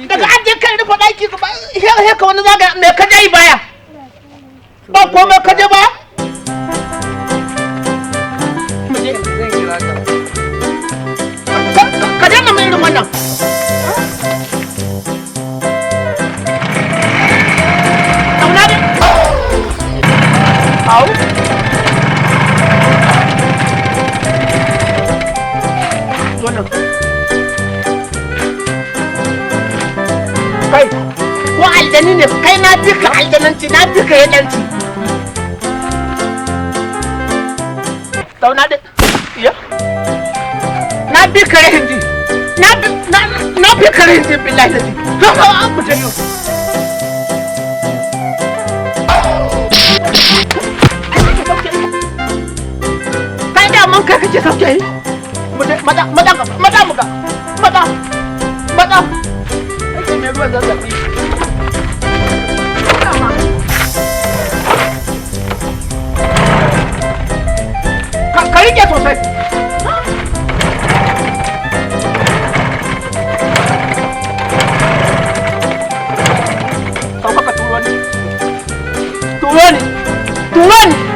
Daga an je kan rufe ɗaki he ka wani zaga me ka je baya. Ba komai ka je baya. Mu je. Zan kira ka. Ka daina mai irin wannan. Zauna dai. Au. Wannan. Kai, ko aljani ne kai na fi ka aljananci na fi ka yadanci. Zauna dai. Ya. Na fi ka rahin ji. Na fi ka rahin ji billahi lazi. To ka an fita yau. Kai da mun kai kake sauke yi. Mu je maza maza gaba maza mu ga maza maza. Kai mai ruwan zazzabi. Ka rike sosai. Sauka ka turo ni. Turo ni. Turo ni.